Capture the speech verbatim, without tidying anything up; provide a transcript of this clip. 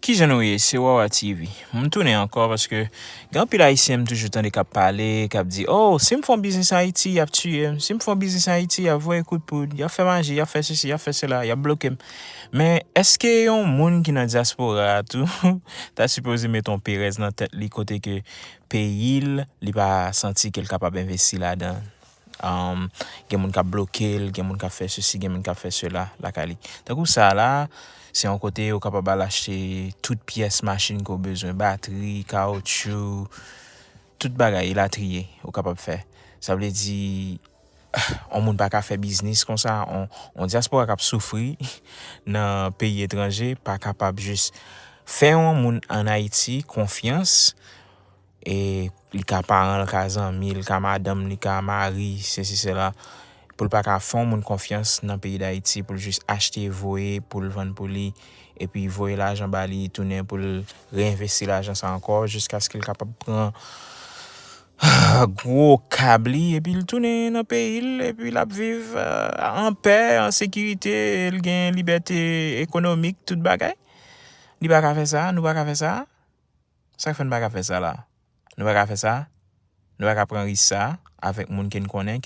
Kijan nou ye? Se Wawa T V. M tounen ankò paske gen anpil Ayisyen m toujou tande k ap pale, k ap di, "Oh, si m fè yon biznis Ayiti, y ap tiye m. Si m fè yon biznis Ayiti, y ap voye kout poud, y ap fè maji, y ap fè sesi, y ap fè sela, y ap bloke m." Men èske yon moun ki nan dyaspora a tou ta sipoze met yon perèz nan tèt li kote ke peyi l, li pa santi ke l kapab envesti ladan l? Um, gen moun k ap bloke l, gen moun k ap fè sesi, gen moun k ap fè sela lakay li. Tankou sa la, se yon kote ou kapab al achte tout pyès machin ke w bezwen, batri, kawotchou, tout bagay, elatriye, ou kapab fè. Sa vle di, yon moun pa ka fè biznis konsa, yon, yon dyaspora k ap soufri nan peyi etranje pa kapab jis fè yon moun ann Ayiti konfyans, e li ka paran l, ka zanmi l, ka madanm li, ka mari, sesi, sela, pou l pa ka fè yon moun konfyans nan peyi Dayiti, pou l jis achte, voye, pou l vann pou li, epi voye lajan ba li, tounen pou l reenvesti lajan sa ankò, jiskaske l kapab pran gwo kab li, epi l tounen nan peyi l, epi l ap viv, euh, an pè, an sekirite, l gen libète ekonomik, tout bagay. Li pa ka fè sa, nou pa ka fè sa. Sa k fè n pa ka fè sa la? Nou pa ka fè sa? Nou pa ka pran risk sa avèk moun ke n konnen,